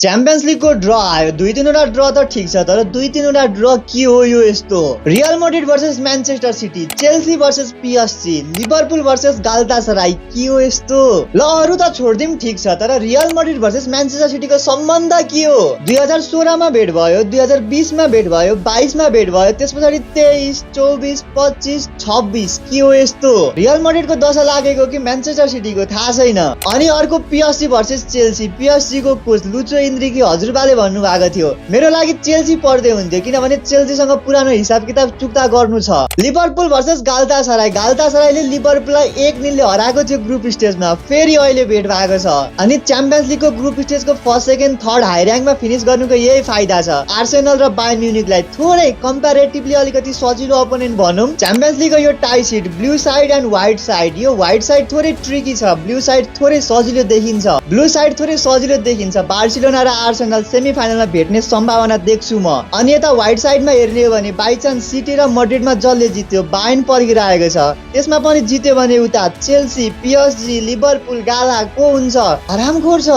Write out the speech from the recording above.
Champions लिगको draw आयो। 2-3 draw त ठिक छ, तर 2-3 ड्र के हो यो यस्तो? Real Madrid versus Manchester City, Chelsea versus PSG, Liverpool versus Galatasaray, के हो यस्तो? ल अरु त छोड्दिम ठिक छ, तर रियल मैड्रिड वर्सेस म्यानचेस्टर सिटीको सम्बन्ध के हो? 2016 मा भेट भयो, 2020 मा भेट भयो, 22 मा भेट भयो, त्यसपछि 23, 24, 25, 26, के हो यस्तो? रियल मैड्रिडको दशा लागेको कि म्यानचेस्टर सिटीको थाहा छैन। अनि अर्को पीएसजी वर्सेस चेल्सी, पीएसजी को कोच लुचो इन्द्रिकी हजुरबाले भन्नुभएको थियो मेरो लागि चेल्सी पर्दै हुन्थ्यो, किनभने चेल्सीसँग पुरानो हिसाब किताब चुक्ता गर्नु छ। लिभरपुल भर्सेस गालातासराय, गालातासरायले लिभरपुललाई 1-0 ले हराएको थियो ग्रुप स्टेजमा, फेरि अहिले भेट भएको छ। अनि च्याम्पियन्स लिगको ग्रुप स्टेजको फर्स्ट, सेकेन्ड, थर्ड हाई र्याङ्कमा फिनिश गर्नुको यही फाइदा छ। आर्सेनल र बायर्न म्युनिखलाई थोरै कम्प्यारेटिभली अलिकति सजिलो अपोनेन्ट भनौं। च्याम्पियन्स लिगको यो tie sheet, blue side and white side, यो व्हाइट साइड थोरै ट्रिकी छ, ब्लू साइड थोरै सजिलो देखिन्छ। ब्लू साइड थोरै सजिलो देखिन्छ। बार्सिलोना र आर्सेनल सेमिफाइनलमा भेट्ने सम्भावना देख्छु म। अनि यता व्हाइट साइडमा हेर्ने हो भने बाइ चान्स सिटी र मैड्रिडमा जसले जित्यो, बायर्न पर्खिरहेको छ, त्यसमा पनि जित्यो भने उता चेल्सी, पीएसजी, लिभरपुल, गाला को हुन्छ? हरामखोर छ।